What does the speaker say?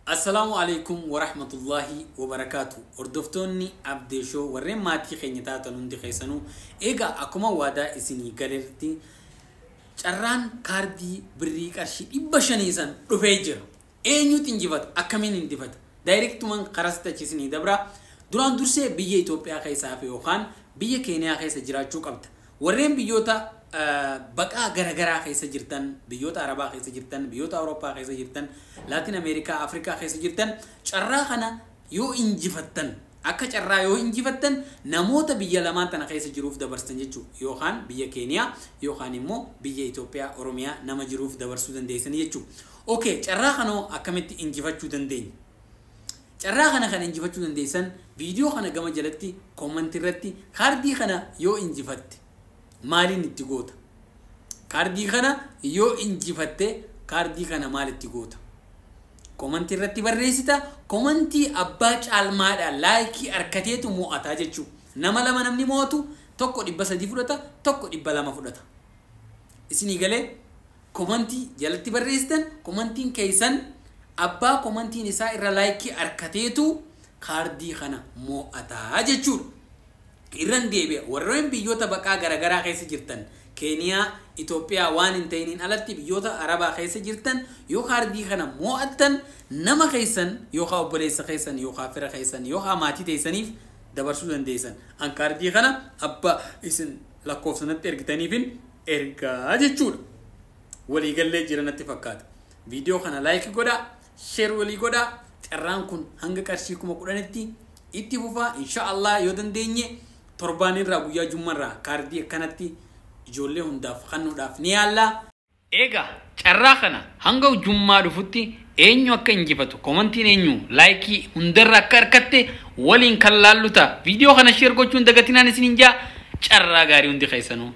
Assalaamu alaikum warahmatullahi wabarakaatu. Hordoftoonni Abdee Show, warreen maatii keenya taatan hundi keessanuu, egaa akkuma waadaa isinii galetti carraan kaardii birrii qarshii 500 san dhufee jira. Eenyutu injifata? Akkamiin injifata? Daayirektumaan karaa sitti isinii dabra. Duraan dursee biyya Itoophiyaa keessaa fi yookaan biyya Keeniyaa keessa jiraachuu qabda. Warreen biyyoota baqaa garaagaraa keessa jirtan, biyyoota Arabaa keessa jirtan, biyyoota Awurooppaa keessa jirtan, Laatin Ameerikaa, Afrikaa keessa jirtan, carraa kana yoo injifattan, akka carraa yoo injifattan, namoota biyya lamaan tana keessa jiruuf dabarsan jechuudha. Yookaan biyya Keeniyaa yookaan immoo biyya Itoophiyaa, Oromiyaa nama jiruuf dabarsuu dandeessanii jechuudha. Okay, carraa kanoo akkamitti injifachuu dandeenya? Carraa kana kan injifachuu dandeessan viidiyoo kana gama jalatti koomantii irratti kaardii kana yoo injifatte maaliin itti goota? Kaardii kana yoo injifatte kaardii kana maal itti goota? Koomantii irratti barreessita. Koomantii abbaa caalmaadhaan laayikii harkateetu mo'ataa jechuudha. Nama lama namni mo'atu tokko 300 fudhata, tokko 200 fudhata. Isinii galee? Koomantii jalatti barreessitan, koomantiin keessan abbaa koomantiin isaa irra laayikii harkateetu kaardii kana mo'ataa jechuudha. Irran deebi'a, warreen biyyoota baqaa garaagaraa keessa jirtan, Keeniyaa, Itoophiyaa waan hin ta'iniin alatti biyyoota Arabaa keessa jirtan, yoo kaardii kana mo'attan nama keessan yookaan obboleessa keessan yookaan fira keessan yookaan maatii teessaniif dabarsuu dandeessan. An kaardii kana abbaa isin lakkoofsanatti ergitaniifin ergaa jechuudha. Waliigallee jira natti fakkaata. Viidiyoo kana like godhaa, share walii godhaa. Carraan kun hanga qarshii 10,000tti itti fufaa. Insha Allah yoo dandeenye torbaan irraa guyyaa jummarraa kaardii akkanatti ijoollee hundaaf kennuudhaaf ni yaalla. Egaa carraa kana hanga jummaa dhufutti eenyu akka injifatu, koomantiin eenyu laayikii hundarra akka harkatte waliin kan laallu ta'a. Viidiyoo kana share gochuun dagatinaan isiniin jaa. Carraa gaarii hundi keessanuu.